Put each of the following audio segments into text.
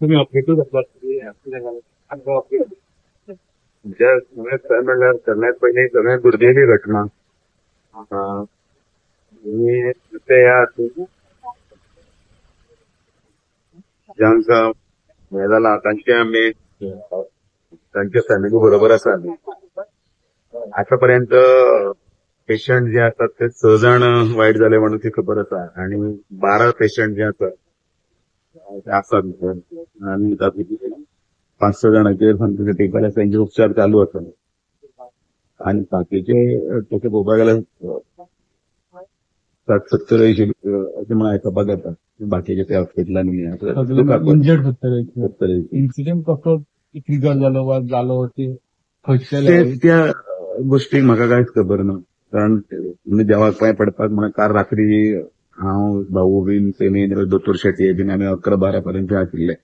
तुम्ही ऑपरेटिव्ह सगळ्यात म्हणल्यार सगळ्यात पयलीं सगळ्यात दुर्दैवी घटना आनी ते ह्या जांकां हें जालां तांचे आमी तांच्या फॅमिली बरोबर आसा. आमी आतां पर्यंत पेशंट जे आसात ते 6 जाण वायट जाले म्हणून ती खबर आसा आनी 12 पेशंट जे आसात ते आसात आनी तातूंतले 5-6 जाणांचेर सामके क्रिटिकल आसा, तेंचे उपचार चालू आसा आनी बाकीचे तशें पळोवपाक गेल्यार 60-70 अशें म्हणून आयकपाक येता. बाकीचे ते हॉस्पिटलांनी इंजर्ड 70 इन्सिडेंट कसो ट्रिगर जालो वा जालो ते खंयच्या त्या गोष्टीक म्हाका कांयच खबर ना, कारण देवाक पांय पडपाक म्हणून काल रात्री हांव भाऊ बीन सेमीन दोतोर शेट्टी बीन आमी 11-12 पर्यंत आशिल्ले,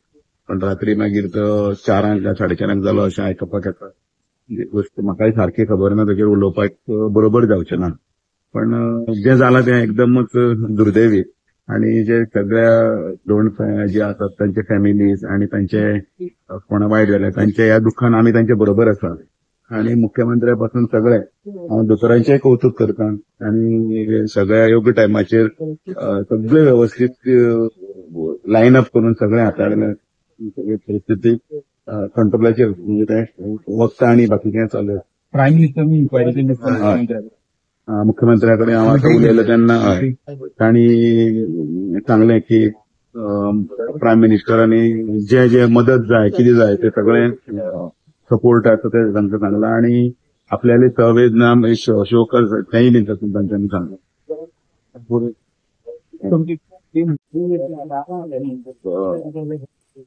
पण रात्री मागीर तो 4 साडे 4 जालो अशें आयकपाक येता. गोश्ट म्हाकाय सारकी खबर ना, ताचेर उलोवपाक बरोबर जावचें ना, पण जें जालां तें एकदमच दुर्दैवी आनी जे सगळ्या 2 जे आसात तांचे फॅमिलीज आनी तांचे कोणा वायट जाले तांच्या ह्या दुख्खान आमी तांचे बरोबर आसा आनी मुख्यमंत्र्या पासून सगळे हांव दोतोरांचेय कौतुक करता आनी सगळ्या योग्य टायमाचेर सगळे व्यवस्थीत लायन अप करून सगळे हाताळले, सगळे परिस्थिती कंट्रोलाचेर म्हणजे ते वखदां आनी बाकीचें चालू. प्रायम मिनिस्टरांनी इन्क्वायरी केली, मुख्यमंत्र्या कडेन हांव आतां उलयलो तेन्ना हय तांणी सांगलें की प्रायम मिनिस्टरांनी जे जे मदत जाय कितें जाय ते सगळें सपोर्ट आसा ते तांकां सांगलां आनी आपल्याले संवेदना शोक तेंय बी तांच्यांनी सांगलें.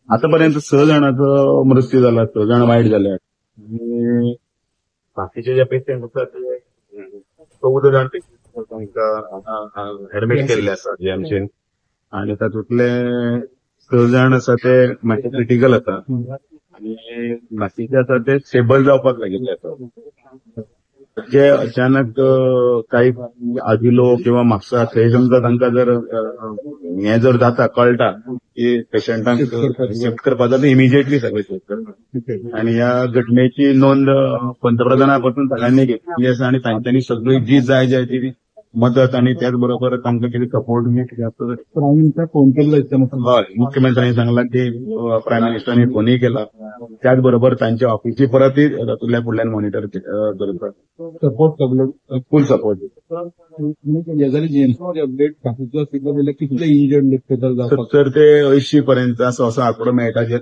आतां पर्यंत 6 जाणांचो मृत्यू जाला, 6 जाण वायट जाले आनी बाकीचे जे पेशंट आसात ते 14 जाण तांकां एडमीट केल्ले आसा जीएमसीन आनी तातूंतले 6 जाण आसा ते मातशे क्रिटिकल आसा आनी बाकीचे आसा ते स्टेबल जावपाक लागिल्ले आसा. जे अचानक काही आदिलो किंवा म्हापसा थंय समजा तांकां जर हें जर जाता कळटा की पेशंटांक शिफ्ट करपाक जाता, इमिजिएटली सगळें शिफ्ट करता आनी ह्या घटनेची नोंद पंतप्रधाना पासून सगळ्यांनी घेतली आसा आनी तांच्यांनी सगळी जी जाय जाय ती मदत आनी त्याच बरोबर तांकां कितें सपोर्ट कितें आसता. प्रायम मिनिस्टर फोन केल्लो. हय, मुख्यमंत्र्यांनी सांगलां की प्रायम मिनिस्टरांनी फोनूय केला, त्याच बरोबर तांच्या ऑफिसी परतूय तातूंतल्या फुडल्यान मॉनिटर करता. सपोर्ट सगलो फूल सपोर्ट. अपडेट कितले इंजर्ड 70 ते 80 पर्यंत असो आंकडो मेळटा जे.